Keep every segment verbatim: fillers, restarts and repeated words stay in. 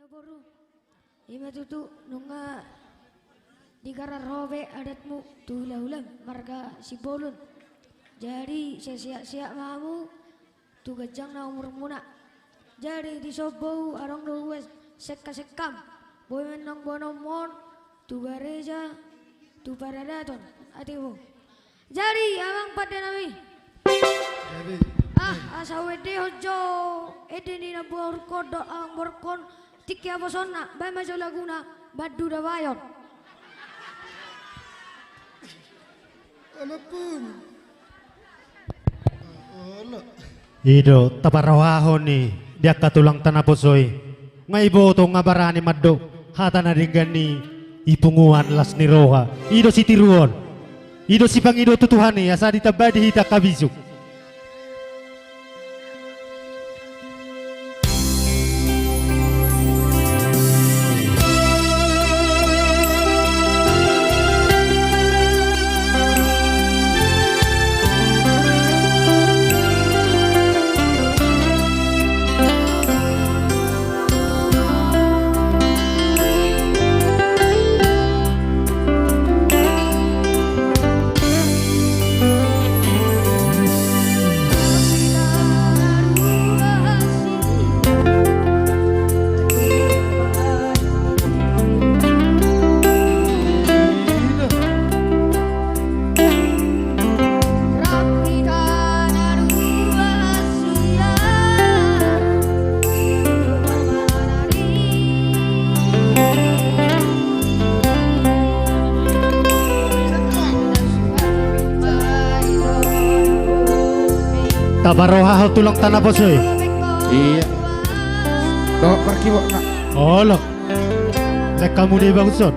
Boru, ima tutu nunga digarar ho be adatmu tu hulahulam marga Simbolon. Jadi sai sehat-sehat ma hamu tu ganjang na umurmuna. Jadi dison boru, adong do ua sekka-sekkam boi manombanombon tu gareja, tu paradaton. Ate boru. Jadi amang pande nami. Jadi. Ah, asa huendehon jo ende ni namboru on dohot amang boru on. Tingki haposonna, baen ma jo laguna Bandu Dabayon. Alapun. Olo. I do taparrohahon i di angka tulangta naposo i. Nga iboto nga barani mandok hata na denggan i, i punguan las ni roha. I do sitiruon. I do sipangido tu Tuhan i asa ditamba di hita angka bisuk. Taparrohahon tulangta naposo i. Iya. Dohot parkibokna. Olo. Lek hamu do i baguson.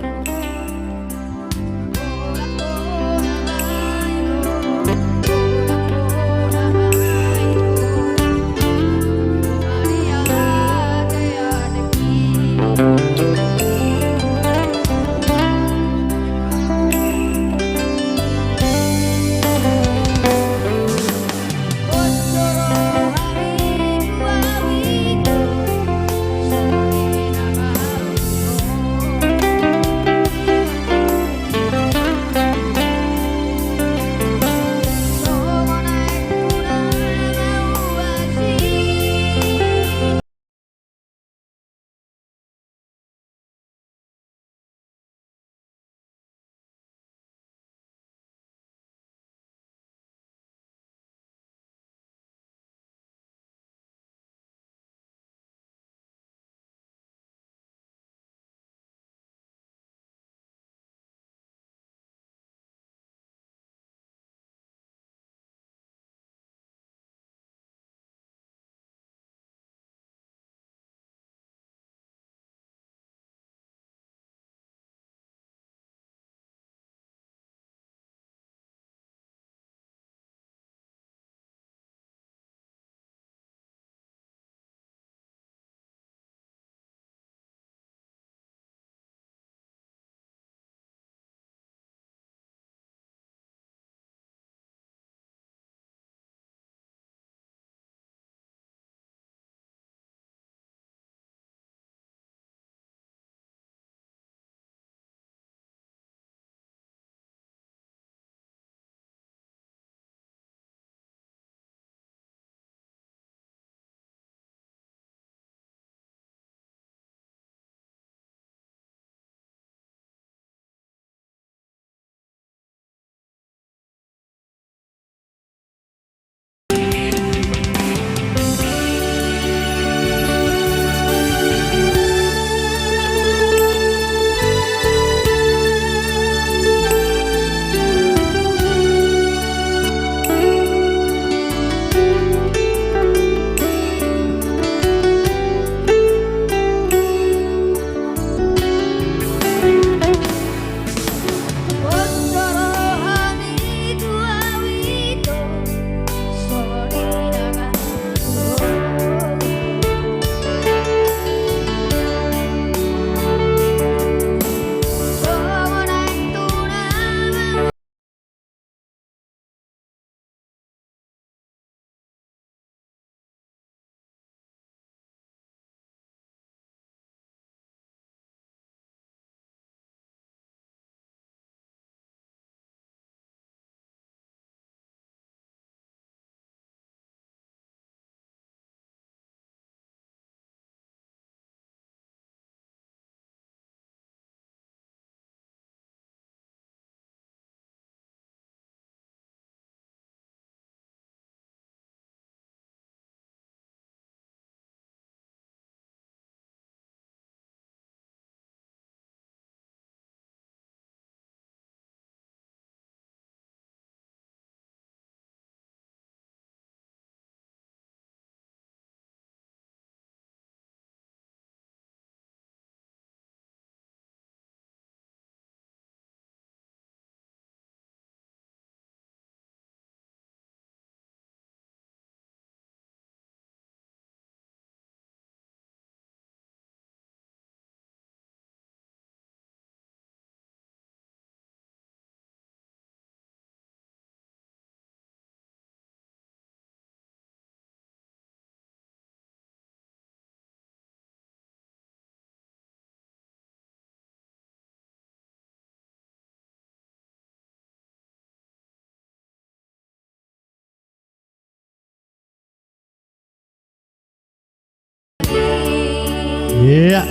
Iya.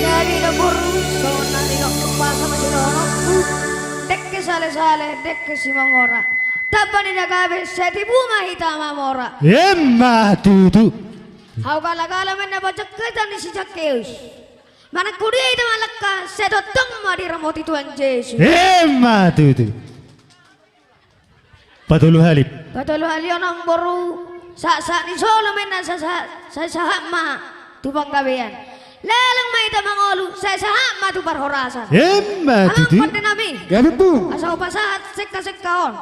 Jadi na boru, songon na nidok umpasa ma sidohononku, dengke salesale, dengke simamora. Tamba ni na gabe, sai tibu ma hita mamora. Emma tutu. Hau galagala ma inna pajangketan ni si Sakeus. Manang tu dia hita mangalangka, sai tongtong ma diramoti Tuhan Jesus. Emma tutu. Patolu hali. Patolu hali on amang boru, sahat-sahat ni solu ma inna, sahat-sahat, sai sahat ma tu panggabean. Leleng ma hita mangolu, sai sahat ma tu parhorasan. Emma tutu. Amang pande nami. Gabe, Bung. Asa hupasahat sengka-sengka on.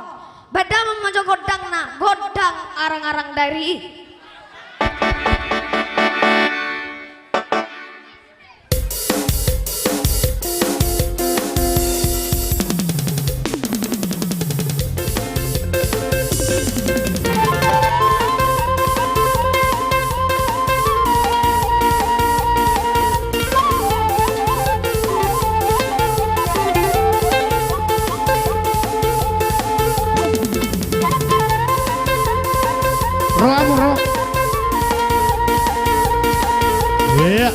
Baen damang ma jo gondangna, gondang arang-arang dairi i. Ro hamu, ro. Iya.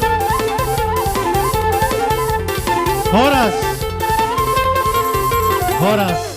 Horas. Horas.